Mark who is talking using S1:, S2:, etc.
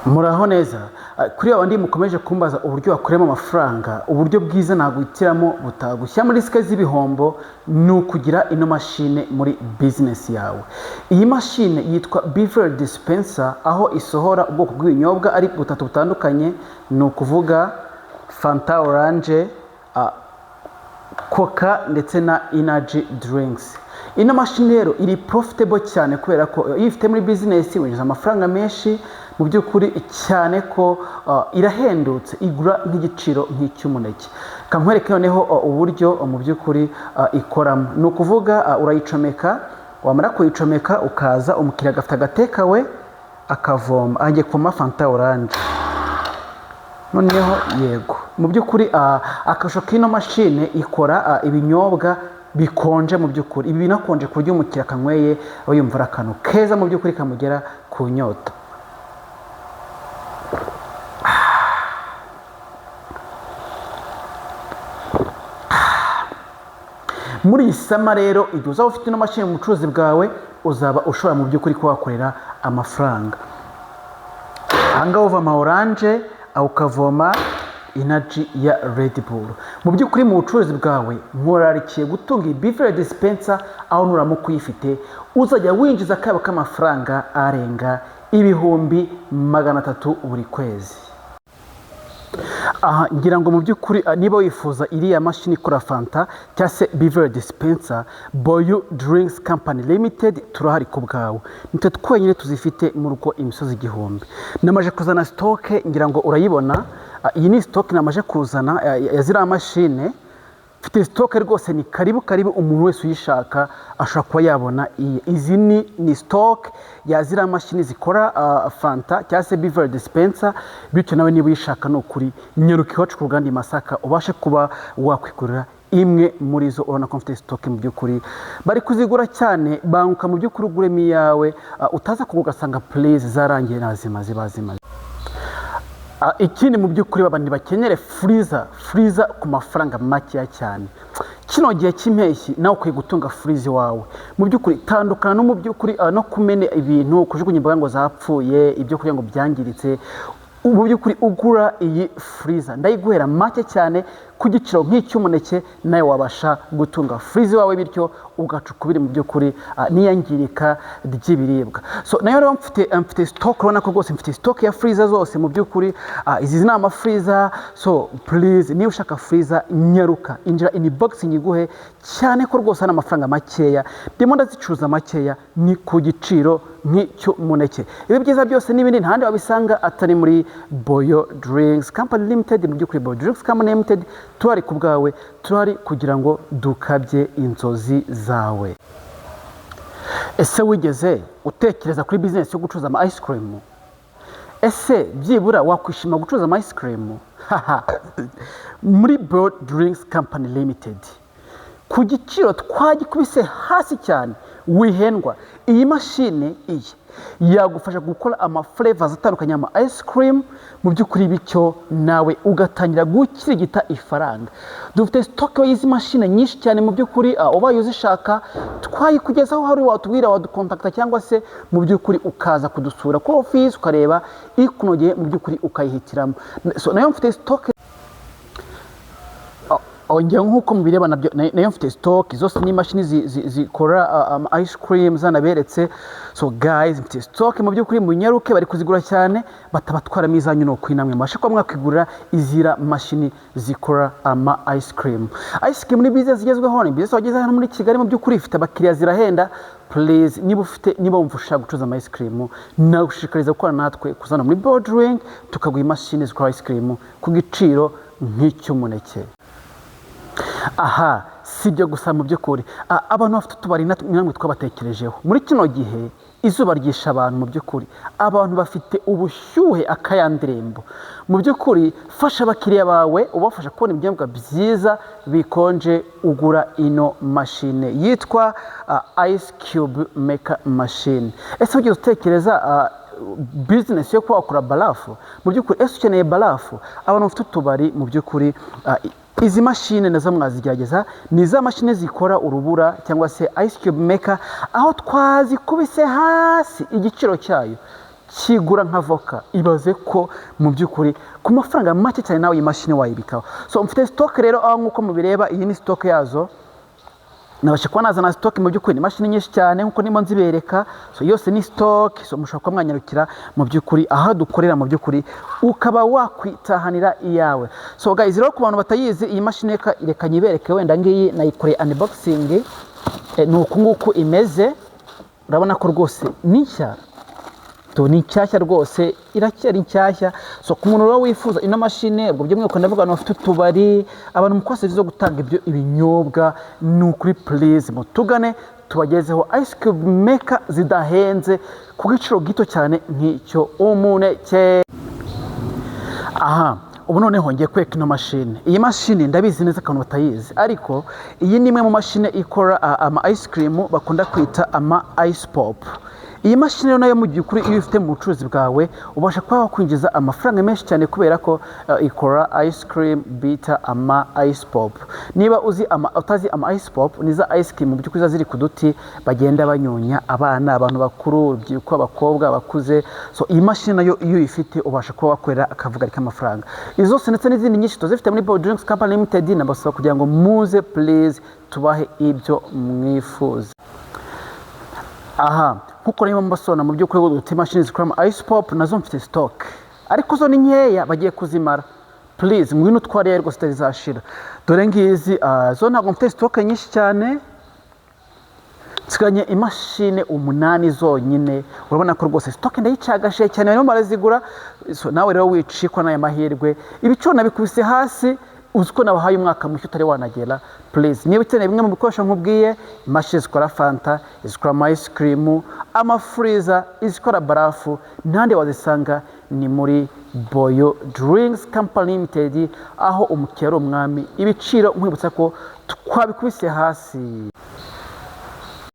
S1: Muraho neza. Kuri babandi mukomeje kumbaza uburyo wakuramo amafaranga, uburyo bwiza naguhitiramo butagushyira muri risque z'ibihombo ni ukugira ino mashine muri business yawe. Iyi mashine yitwa Beverage Dispenser, aho isohora ubwoko bw'ibinyobwa ari butatu butandukanye, ni ukuvuga Fanta orange, Coca ndetse na energy drinks. Ino mashini rero iri profitable cyane kubera ko iyo uyifite muri business winjiza amafaranga menshi mu by'ukuri, cyane ko irahendutse, igura nk'igiciro nk'icy'umuneke. Kankwereke noneho uburyo mu by'ukuri ikoramo. Ni ukuvuga urayicomeka, wamara kuyicomeka ukaza, umukiriya agafata agatekawe akavoma. Agiye kuvoma Fanta orange noneho. Yego, mu by'ukuri akarusho k'ino mashine, ikora ibinyobwa bikonje. Mu by'ukuri ibi binakonje ku buryo umukiriya akanyweye aba yumva ari akantu keza mu by'ukuri kamugera ku nyota. Muri iyi summer rero, igihe uzaba ufite ino mashini mu bucuruzi bwawe, uzaba ushobora mu by'ukuri kuba wakorera amafaranga. Ahangaha uvoma orange, aho ukavoma energy ya Red Bull. Mu by'ukuri mu bucuruzi bwawe nkurarikiye gutunga iyi beverage dispenser, aho nuramuka uyifite uzajya winjiza akayabo k'amafaranga arenga 300,000 buri kwezi. Aha ngira ngo mu by'ukuri niba wifuza iriya mashini ikora Fanta cyangwa se beverage dispenser, Boyu Drinks Company Limited turahari ku bwawe. Nitwe twenyine tuzifite mu rugo imisozi igihumbi. Namaje kuzana stock, ngira ngo urayibona. Iyi ni stock namaje kuzana ya ziriya mashine. Mfite stock rwose, ni karibu karibu, umuntu wese uyishaka ashobora kuba yabona iyi. Izi ni stock ya ziriya mashini zikora Fanta cyangwa se beverage dispenser. Bityo nawe niba uyishaka, ni ukuri nyaruka iwacu ku ruganda i Masaka ubashe kuba wakwigurira imwe muri zo. Urabona ko mfite stock, mu by'ukuri bari kuzigura cyane. Banguka mu by'ukuri uguremo iyawe, utaza kugura ugasanga please zarangiye, nazimaze, bazimaze. Ikindi mu by'ukuri, abantu bakenyere freezer, freezer ku mafaranga makeya cyane. Kino gihe cy'impeshyi nawe ukwiye gutunga freezer iwawe. Mu by'ukuri tandukana no mu by'ukuri no kumena ibintu, kujugunya imboga ngo zapfuye, ibyo kurya ngo byangiritse. Mu by'ukuri ugura iyi freezer, ndayiguhera make cyane ku giciro nk'icy'umuneke, nawe wabasha gutunga freezer iwawe, bityo ugaca ukubiri mu by'ukuri n'iyangirika ry'ibiribwa. So nayo rero mfite stock, urabona ko rwose mfite stock ya freezer zose. Mu by'ukuri izi ni ama freezer. So please, niba ushaka freezer, nyaruka injira inbox nyiguhe, cyane ko rwose ari amafaranga makeya, ndimo ndazicuruza makeya, ni ku giciro nk'icy'umuneke. Ibi byiza byose n'ibindi ntahandi wabisanga atari muri Boyo Drinks Company Limited. Mu by'ukuri Boyo Drinks Company Limited turari ku bwawe, turari kugira ngo dukabye inzozi zawe. Ese wigeze utekereza kuri business yo gucuruza ama ice cream? Ese byibura wakwishima gucuruza ama ice cream? Haha, muri Boyo Drinks Company Limited ku giciro twagikubise hasi cyane, wihendwa. Iyi mashini iyi yagufasha gukora ama flavors atandukanye ama ice cream mu by'ukuri, bityo nawe ugatangira gukirigita ifaranga. Dufite stock y'izi mashini nyinshi cyane. Mu by'ukuri ubaye uzishaka twayikugezaho, hari watubwira, wadukontakta, cyangwa se mu by'ukuri ukaza kudusura kuri office ukareba ikunogeye, mu by'ukuri ukayihitiramo. So, nayo mfite stock. Ongera nk'uko mubireba nabyo, nayo mfite stock zose. Ni imashini zikora ice cream zanaberetse. So guys, mfite stock mu by'ukuri, munyaruke bari kuzigura cyane, batabatwaramo izanyu. No kwinamwe mubashe kuba mwakwigurira izira mashini zikora ama ice cream. Ice cream ni business igezweho, ni business wageze hano muri Kigali, mu by'ukuri ifite abakiriya, zirahenda. Please, niba ufite, niba wumva ushaka gucuruza ama ice cream, nagushishikariza gukorana natwe, kuzana muri Boyo Drink tukaguha imashini zikora ice cream ku giciro nk'icy'umuneke. Aha si ibyo gusa. Mu by'ukuri abantu bafite utubari namwe twabatekerejeho. Muri kino gihe izuba ryisha abantu, mu by'ukuri abantu bafite ubushyuhe akayandirembo. Mu by'ukuri fasha abakiriya bawe, ubafasha kubona ibinyobwa byiza bikonje, ugura ino mashine yitwa ice cube maker machine. Ese wigeze utekereza business yo kuba wakora barafu? Mu by'ukuri ese ukeneye barafu? Abantu bafite utubari, mu by'ukuri izi mashine nazo mwazigerageza. Ni za mashini zikora urubura cyangwa se ice cube maker, aho twazikubise hasi, igiciro cyayo Kigura nka voka. Ibaze ko mu by'ukuri ku mafaranga make cyane nawe iyi mashini wayibikaho. So mfite stock rero aho, nk'uko mubireba, iyi ni stock yazo. Nabasha kuba nazana stock. Mu by'ukuri ni imashini nyinshi cyane nk'uko ndimo nzibereka. So yose ni stock. So mushobora kuba mwanyarukira mu by'ukuri aho dukorera, mu by'ukuri ukaba wakwitahanira iyawe. So guys, rero ku bantu batayizi iyi mashini, reka nyibereke. Wenda ngiyi nayikoreye unboxing. Ni uku nguku imeze. Urabona ko rwose ni nshya to, ni nshyashya rwose, iracyari nshyashya. So ku muntu rero wifuza ino mashini, ubwo by'umwihariko ndavuga abantu bafite utubari, abantu mukora serivisi zo gutanga ibyo ibinyobwa, ni ukuri please mutugane tubagezeho ice cube maker zidahenze ku giciro gito cyane nk'icyo umuneke. Aha ubu noneho ngiye kwereka ino mashini. Iyi mashini ndabizi neza abantu batayizi, ariko iyi ni imwe mu mashini ikora ama ice cream bakunda kwita ama ice pop. Iyi mashini rero nayo mu by'ukuri iyo uyifite mu bucuruzi bwawe ubasha kuba wakwinjiza amafaranga menshi cyane, kubera ko ikora ice cream bita ama ice pop. Niba uzi ama, utazi ama ice pop, ni za ice cream mu by'ukuri ziba ziri ku duti bagenda banyonya abana, abantu bakuru, urubyiruko, abakobwa, abakuze. So iyi mashini nayo iyo uyifite ubasha kuba wakorera akavugari k'amafaranga. Izo zose ndetse n'izindi nyinshi tuzifite muri Bold Drinks Company Limited. Nabasaba kugira ngo muze please tubahe ibyo mwifuza. Aha nkuko rero mbasona, mu by'ukuri uti imashini zikora ama ice pop nazo mfite stock, ariko zo ni nkeya, bagiye kuzimara. Please ngwino utware rwose zitazashira. Dore ngizi, zo ntabwo mfite stock nyinshi cyane, nsigaranye imashini 8 zonyine. Urabona ko rwose stock ndayicagashe cyane, barimo barazigura. So, nawe rero wicikwa n'aya mahirwe. Ibiciro nabikubise hasi. Uzi ko nabahaye umwaka mushya utari wanagera. Please, niba ukeneye bimwe mu bikoresho nkubwiye, imashini zikora fanta, izikora ama ice cream, ama freezer, izikora barafu, ntandi wazisanga ni muri Boyo Drinks Company Limited, aho umukiriya ari umwami. Ibiciro nkwibutsa ko twabikubise hasi.